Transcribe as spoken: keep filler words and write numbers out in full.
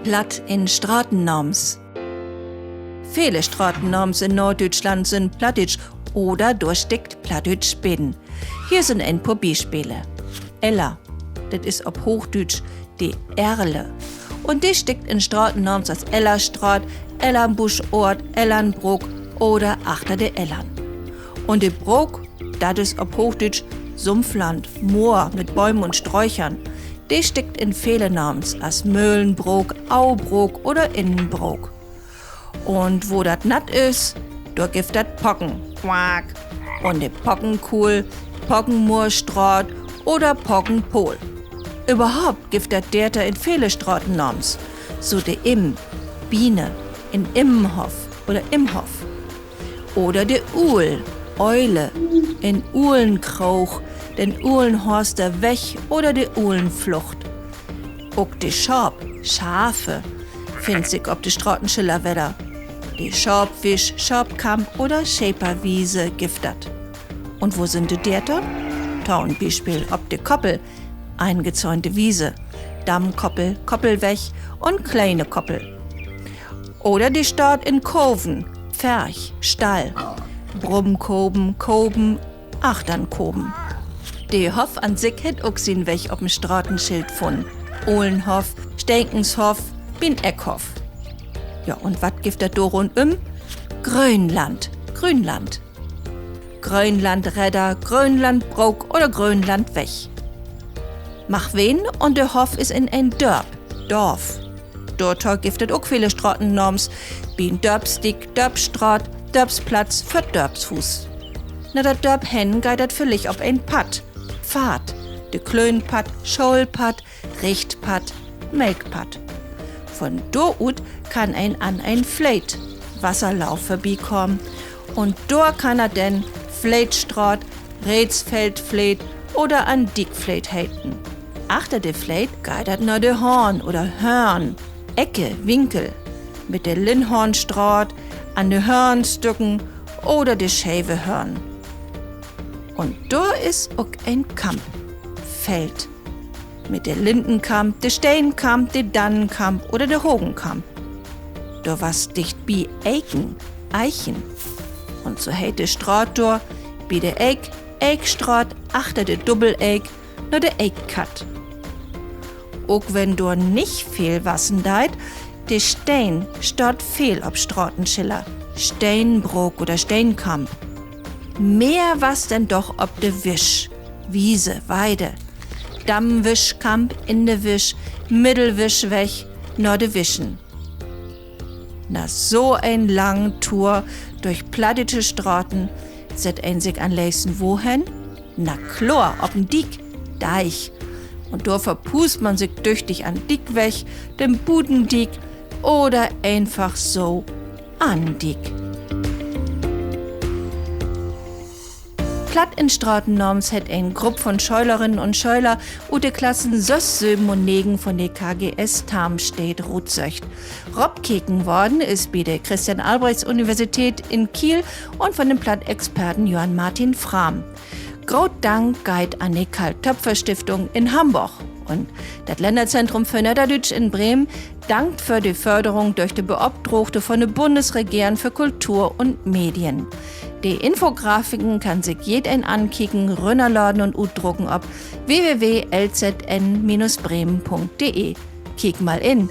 Platt in Stratennaams. Vele Stratennaams in Noorddüütschland sünd plattdüütsch oder dor stickt Plattdüütsch binnen. Hier sünd en poor Bispelen. Eller, dat is op Hoochdüütsch de Erle. Un de stickt in Stratennaams as Ellerstraat, Ellernbusch-Oort, Ellernbrook oder achter de Ellern. Un de Brook, dat is op Hoochdüütsch Sumpfland, Moor mit Bööm un Ströcher. De stickt in vele Naams as Möhlenbrook, Aubrook oder Innenbrook. Un wo dat natt is, dor gifft dat Pocken, Quaak, un de Pockenkuhl, Pockenmoorstraat oder Pockenpohl. Överhaupt gifft dat Deerten in vele Stratennaams, so de Imm, Biene, in Immenhoff oder Immhoff. Oder de Uul, Eule, in Ulenkroog, den Ulenhorster Weg oder de Ulenflucht. Ok de Schaap, Schafe, finnt sik op de Stratenschiller wedder. De Schaapwisch, Schaapkamp oder Scheperwiese gifft dat. Un wo sünd de Deerten? To'n Bispeel op de Koppel, eingezäunte Wiese, Dammkoppel, Koppelweg un kleine Koppel. Oder de staht in Koven, Pferch, Stall, Brummkoven, Koven, achtern Koven. De Hoff an sik hett ok sien Weg op en Stratenschild funnen. Ulenhoff, Stenkenshoff, bi'n Eckhoff. Ja, un wat gifft dat dor rundüm? Gröönland, Gröönland. Gröönlandredder, Gröönlandbrook oder Gröönlandweg. Mag ween, un de Hoff is in en Dörp, Dorf. Dorto gifft dat ok vele Stratennaams, bi'n Dörpsdiek, Dörpsstraat, Dörpsplatz, vör't Dörpshuus. Na dat Dörp hen geiht dat villicht op en Padd, Pfad, de Klöönpadd, Schoolpadd, Richtpadd, Melkpadd. Von dor ut kann een an en Fleet, Wasserlauf, vörbikamen, un dor kann dat denn Fleetstraat, Reetsfeldfleet oder An-Diek-Fleet heten. Achter de Fleet geiht dat na de Hoorn oder Hörn, Ecke, Winkel, mit de Lindenhoornstraat, an de Hörnstücken oder de scheve Hörn. Un dor is ok en Kamp, Feld, mit de Lindenkamp, de Steenkamp, de Dannenkamp oder de Hogenkamp. Dor was dicht bi Eken, Eichen. Un so heet de Straat dor, bi de Eek, Eekstraat, achter de Dubbeleek, na de Eekkatt. Ok wenn dor nich veel wassen deit, de Steen staht veel op Stratenschiller, Steenbrook oder Steenkamp. Mehr wasst denn doch op de Wisch, Wiese, Weide, Dammwischkamp, in de Wisch, Middelwischweg, na de Wischen. Na so en lang Tour dörch plattdüütsche Straten sett een sik an'n leevsten wohen? Na kloor, op en Diek, Deich. Un dor verpuust man sik düchtig an'n Diekweg, den Butendiek oder eenfach so an'n Diek. Platt in Stratennaams hett en Grupp von Schölerinnen un Schöler ut de Klassen söss, söven un negen von de K G S Tarmstedt rutsöcht. Ropkeken worrn is bi de Christian-Albrechts-Universität in Kiel un von den Plattexperten Johann Martin Frahm. Groot Dank geiht an de Carl-Toepfer-Stiftung in Hamborg un dat Lännerzentrum för Nedderdüütsch in Bremen dankt för de Förderung dörch de Beopdraagte von de Bundesregeren för Kultur un Medien. De Infografiken kann sik jedeen ankieken, rünnerladen un utdrucken op w w w l z n minus bremen punkt d e. Kiek mal in.